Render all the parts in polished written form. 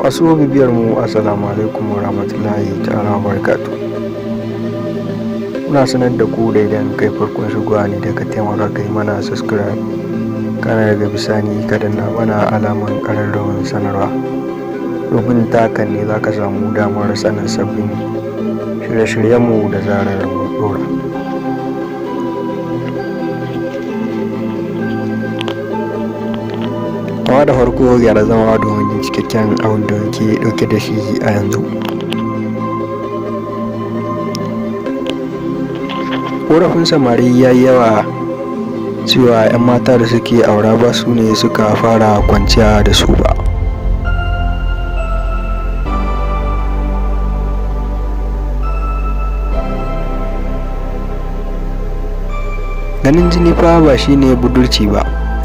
Masu bibiyar mu, assalamu alaikum wa rahmatullahi ta'ala wa barakatuh. Muna sanar da ku da idan kai farkon shigowa ne, da ka taimaka kai mana subscribe, kana daga bisani ka danna mana alaman ƙararrawar sanarwa, domin ta hakan ne za ka samu damar sanin sabbin shirye-shiryenmu da zarar mun ɗora. Amma da farko, gyara zama domin jin cikakken abin da muke ɗauke da shi a yanzu. Ƙorafin samari ya yi yawa cewa 'yan mata da suke aura ba su ne suka fara kwanciya da su ba. Ganin jini fa ba shine budurci ba.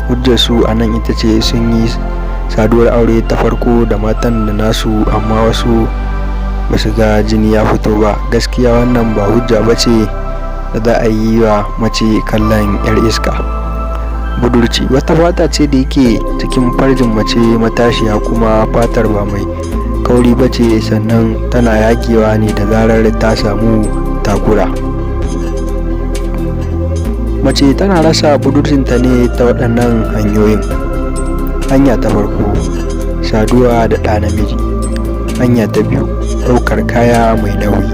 Hujjar su a nan ita ce sun yi saduwar aure ta farko da matan da nasu, amma wasu ba su ga jini ya fito ba. Gaskiya wannan ba hujja ba ce da za a yi wa mace kallon 'yar iska. Budurci wata fata ce da yake cikin farjin mace matashiya, kuma fatar ba mai kauri ba ce, sannan tana yagewa ne da zarar ta samu takura. Mace tana rasa budurcinta ne ta waɗannan hanyoyin: Hanya ta farko, saduwa da ɗa namiji. Hanya ta biyu, ɗaukar kaya mai nauyi.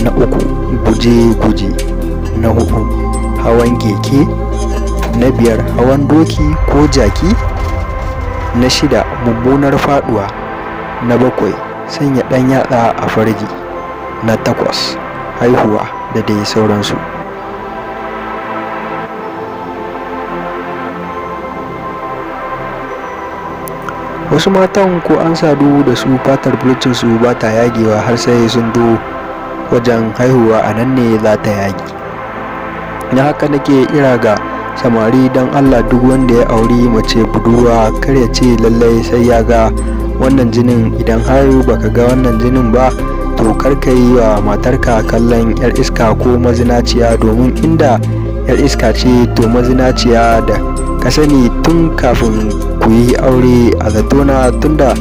Na uku, guje-guje. Na huɗu, hawan keke. Na biyar, hawan doki ko jaki. Na shida, mummunar faɗuwa. Na bakwai, sanya ɗan yatsa a farji. Na takwas, haihuwa, da dai sauransu. Wasu matan ko an sadu da su, fatar budurcinsu ba ta yagewa har sai sun zo wajen haihuwa, a nan ne za ta yage. Na haka nake kira ga samari, don Allah, duk wanda ya auri mace budurwa, kar ya ce lallai sai ya ga wannan jinin. Idan har baka ga wannan jinin ba, to kar ka yi wa matarka kallon 'yar iska ko mazinaciya, domin inda 'yar iska ce to mazinaciya da ka sani tun kafin ku yi aure, a zatona tunda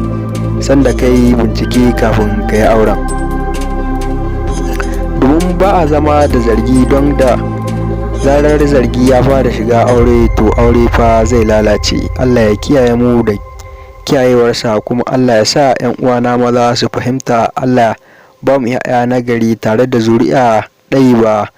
sanda ka yi bincike kafin ka yi auren, domin ba a zama da zargi, don da zarar zargi ya fara shiga aure, to aure fa zai lalace. Allah ya kiyaye mu da kiyayewarsa, kuma Allah ya sa 'yan uwana maza su fahimta. Allah ba mu 'ya'ya na gari tare da zuri'a ɗayi ba.